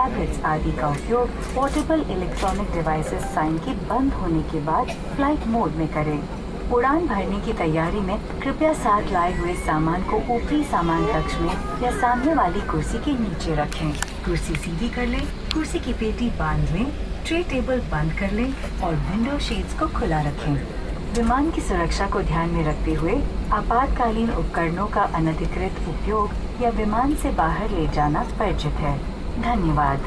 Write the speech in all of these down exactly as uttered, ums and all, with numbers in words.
Tablets आदि का उपयोग पोर्टेबल इलेक्ट्रॉनिक डिवाइसेस साइन के बंद होने के बाद फ्लाइट मोड में करें। उड़ान भरने की तैयारी में कृपया साथ लाए हुए सामान को ऊपरी सामान कक्ष में या सामने वाली कुर्सी के नीचे रखें। कुर्सी सीधी कर लें, कुर्सी की पेटी बांध लें, ट्रे टेबल बंद कर लें और विंडो शेड्स को खुला रखें। विमान की सुरक्षा को ध्यान में रखते हुए आपातकालीन उपकरणों का अनधिकृत उपयोग या विमान से बाहर ले जाना वर्जित है। धन्यवाद।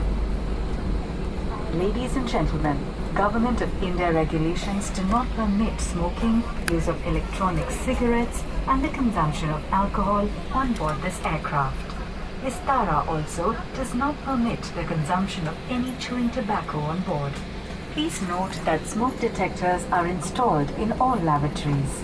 Ladies and gentlemen, Government of India regulations do not permit smoking, use of electronic cigarettes, and the consumption of alcohol on board this aircraft. Vistara also does not permit the consumption of any chewing tobacco on board. Please note that smoke detectors are installed in all lavatories.